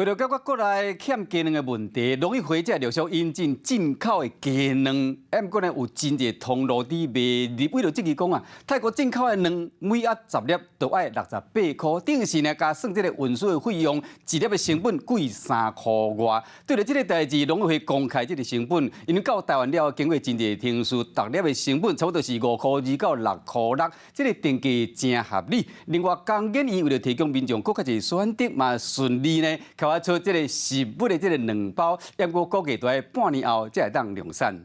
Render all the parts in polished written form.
為著解決國內欠雞卵的問題，農委會才陸續引進進口的雞卵，毋過呢有真濟通路佇賣。為著這個講啊，泰國進口的卵每盒10粒都愛68塊，等於是呢加算這个運輸的費用，一粒的成本貴3塊外。對著這个代誌，農委會公開這个成本，因為到台灣了後，經過真濟程序，逐粒的成本差不多是5塊2到6塊6，這个定價誠合理。另外，工研院為著提供民眾閣較濟選擇，嘛順利呢，開發出這个食物的這个卵包，毋過估計著愛半年後才會當量產。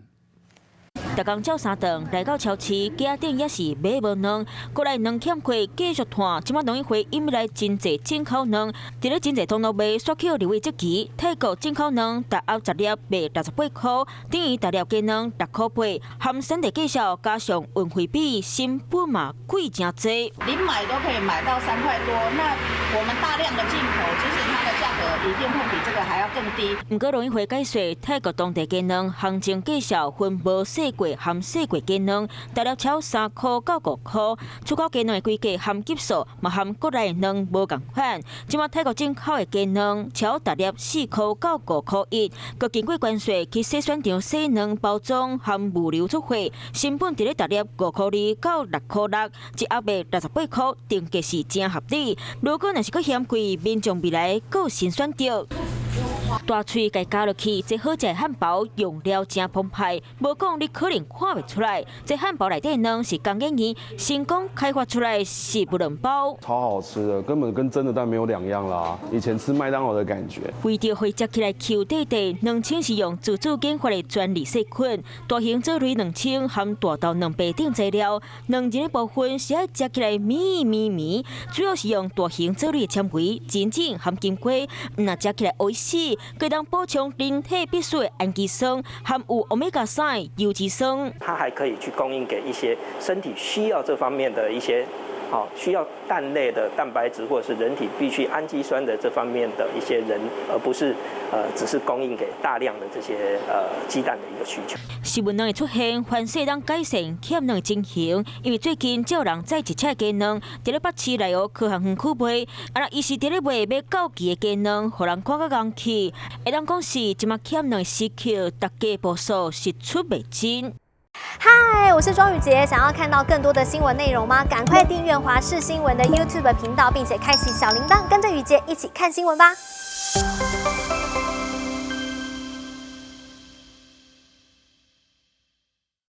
逐工照三頓來到超市，架頂也是買無卵，國內卵欠缺繼續拖。這擺農委會引入來真濟進口卵，佇咧真濟通路賣，煞去立委質疑，泰國進口卵逐盒10粒賣68塊，等於逐粒雞卵6塊8，含產地介紹加上運費比，成本嘛貴誠濟。連買都可以買到3塊多，那我們大量的進口，其實它的價格一定會比這個還要更低。毋過農委會解說，泰國當地雞卵行情介紹分無洗過含洗過雞卵，逐粒超3塊到5塊，出口雞卵的規格含級數，嘛含國內卵無仝款。這擺泰國進口的雞卵超逐粒4塊到5塊1，閣經過關稅去篩選場洗卵包裝含物流出貨，成本佇咧逐粒5塊2到6塊6，一盒賣68塊，定價是誠合理。如果若是閣嫌貴，民眾未來閣有新選擇。大喙共咬落去，這好食的漢堡用料誠澎湃，無講你可能看袂出來。這漢堡內底卵是工研院成功開發出來的食物卵包，超好吃的，根本跟真的蛋沒有兩樣啦。以前吃麥當勞的感覺。為著予食起來 Q 塊塊，卵清是用自主研發的專利細菌，大型藻類卵清含大豆卵白等材料，卵仁的部分是愛食起來綿綿綿，主要是用大型藻類纖維、真菌含金瓜，毋若食起來會死。閣當補充人體必須的氨基酸，含有歐米伽三油脂酸。它還可以去供應給一些身體需要這方面的一些，需要蛋類的蛋白質或者是人體必須氨基酸的這方面的一些人，而不是只是供應給大量的這些雞蛋的一個需求。食物卵的出現，反勢當改善欠卵的情形，因為最近才有人載一車雞卵，佇咧北市內湖科學園區賣，啊，伊是佇咧賣欲到期的雞卵，予人看甲戇去，會當講是這馬欠卵的時刻，逐家步數實出袂真。嗨，我是莊宇傑，想要看到更多的新聞內容嗎？趕快訂閱華視新聞的 YouTube 頻道，並且開啟小鈴鐺，跟着宇傑一起看新聞吧。